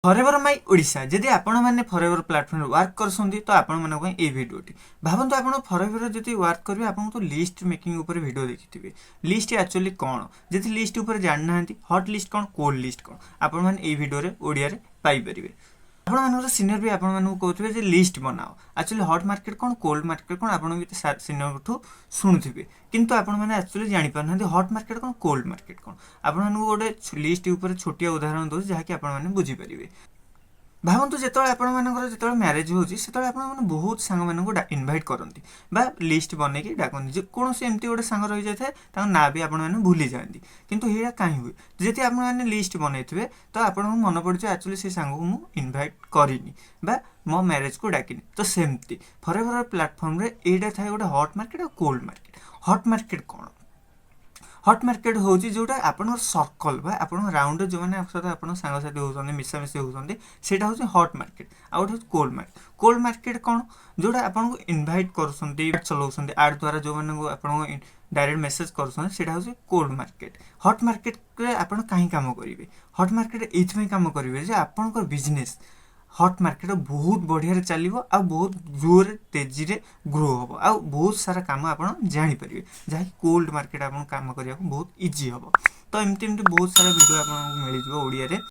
ଫରଏଭର ମାଇ ଓଡ଼ିଶା। ଯଦି ଆପଣମାନେ ଫରଏଭର ପ୍ଲାଟଫର୍ମରେ ୱାର୍କ କରୁଛନ୍ତି, ତ ଆପଣମାନଙ୍କ ପାଇଁ ଏଇ ଭିଡ଼ିଓଟି। ଭାବନ୍ତୁ, ଆପଣ ଫରଏଭର ଯଦି ୱାର୍କ କରିବେ, ଆପଣଙ୍କୁ ତ ଲିଷ୍ଟ ମେକିଂ ଉପରେ ଭିଡ଼ିଓ ଦେଖିଥିବେ। ଲିଷ୍ଟ ଆକ୍ଚୁଆଲି କ'ଣ? ଯଦି ଲିଷ୍ଟ ଉପରେ ଜାଣିନାହାନ୍ତି, ହଟ୍ ଲିଷ୍ଟ କ'ଣ, କୋଲ୍ଡ ଲିଷ୍ଟ କ'ଣ, ଆପଣମାନେ ଏଇ ଭିଡ଼ିଓରେ ଓଡ଼ିଆରେ ପାଇପାରିବେ। ଆପଣମାନଙ୍କର ସିନିୟର ବି ଆପଣମାନଙ୍କୁ କହୁଥିବେ ଯେ ଲିଷ୍ଟ ବନାଅ। ଆକ୍ଚୁଆଲି ହଟ୍ ମାର୍କେଟ କ'ଣ, କୋଲ୍ଡ ମାର୍କେଟ କ'ଣ, ଆପଣ ବି ସିନିୟରଠୁ ଶୁଣୁଥିବେ, କିନ୍ତୁ ଆପଣମାନେ ଆକ୍ଚୁଆଲି ଜାଣିପାରୁନାହାନ୍ତି ହଟ୍ ମାର୍କେଟ କ'ଣ, କୋଲ୍ଡ ମାର୍କେଟ କ'ଣ। ଆପଣମାନଙ୍କୁ ଗୋଟେ ଲିଷ୍ଟ ଉପରେ ଛୋଟିଆ ଉଦାହରଣ ଦେଉଛି, ଯାହାକି ଆପଣମାନେ ବୁଝିପାରିବେ। ଭାବନ୍ତୁ, ଯେତେବେଳେ ଆପଣମାନଙ୍କର ଯେତେବେଳେ ମ୍ୟାରେଜ୍ ହେଉଛି, ସେତେବେଳେ ଆପଣମାନେ ବହୁତ ସାଙ୍ଗମାନଙ୍କୁ ଇନଭାଇଟ୍ କରନ୍ତି ବା ଲିଷ୍ଟ ବନେଇକି ଡାକନ୍ତି। ଯେକୌଣସି ଏମିତି ଗୋଟେ ସାଙ୍ଗ ରହିଯାଇଥାଏ, ତାଙ୍କ ନାଁ ବି ଆପଣମାନେ ଭୁଲି ଯାଆନ୍ତି। କିନ୍ତୁ ଏଇଟା କାହିଁ ହୁଏ? ଯଦି ଆପଣମାନେ ଲିଷ୍ଟ ବନେଇଥିବେ, ତ ଆପଣଙ୍କୁ ମନେ ପଡ଼ିଯିବ, ଆକ୍ଚୁଆଲି ସେ ସାଙ୍ଗକୁ ମୁଁ ଇନଭାଇଟ୍ କରିନି ବା ମୋ ମ୍ୟାରେଜକୁ ଡାକିନି। ତ ସେମିତି ଫରଏଭର ପ୍ଲାଟଫର୍ମରେ ଏଇଟା ଥାଏ, ଗୋଟେ ହଟ୍ ମାର୍କେଟ ଆଉ କୋଲ୍ଡ ମାର୍କେଟ। ହଟ୍ ମାର୍କେଟ କ'ଣ? ହଟ୍ ମାର୍କେଟ ହେଉଛି ଯେଉଁଟା ଆପଣଙ୍କର ସର୍କଲ୍ ବା ଆପଣଙ୍କ ରାଉଣ୍ଡରେ ଯେଉଁମାନେ ସହିତ ଆପଣଙ୍କ ସାଙ୍ଗସାଥି ହେଉଛନ୍ତି, ମିଶାମିଶି ହେଉଛନ୍ତି, ସେଇଟା ହେଉଛି ହଟ୍ ମାର୍କେଟ। ଆଉ ଗୋଟେ ହେଉଛି କୋଲ୍ଡ ମାର୍କେଟ। କୋଲ୍ଡ ମାର୍କେଟ କ'ଣ? ଯେଉଁଟା ଆପଣଙ୍କୁ ଇନଭାଇଟ୍ କରୁଛନ୍ତି, ଚଲାଉଛନ୍ତି, ଆଡ଼୍ ଦ୍ୱାରା ଯେଉଁମାନଙ୍କୁ ଆପଣଙ୍କୁ ଡାଇରେକ୍ଟ ମେସେଜ୍ କରୁଛନ୍ତି, ସେଇଟା ହେଉଛି କୋଲ୍ଡ ମାର୍କେଟ। ହଟ୍ ମାର୍କେଟରେ ଆପଣ କାହିଁ କାମ କରିବେ? ହଟ୍ ମାର୍କେଟ ଏଇଥିପାଇଁ କାମ କରିବେ ଯେ ଆପଣଙ୍କର ବିଜନେସ୍ ହଟ୍ ମାର୍କେଟ ବହୁତ ବଢ଼ିଆରେ ଚାଲିବ ଆଉ ବହୁତ ଜୋରରେ ତେଜିରେ ଗ୍ରୋ ହେବ ଆଉ ବହୁତ ସାରା କାମ ଆପଣ ଜାଣିପାରିବେ, ଯାହାକି କୋଲ୍ଡ ମାର୍କେଟ ଆପଣଙ୍କୁ କାମ କରିବାକୁ ବହୁତ ଇଜି ହେବ। ତ ଏମିତି ଏମିତି ବହୁତ ସାରା ଭିଡ଼ିଓ ଆପଣଙ୍କୁ ମିଳିଯିବ ଓଡ଼ିଆରେ।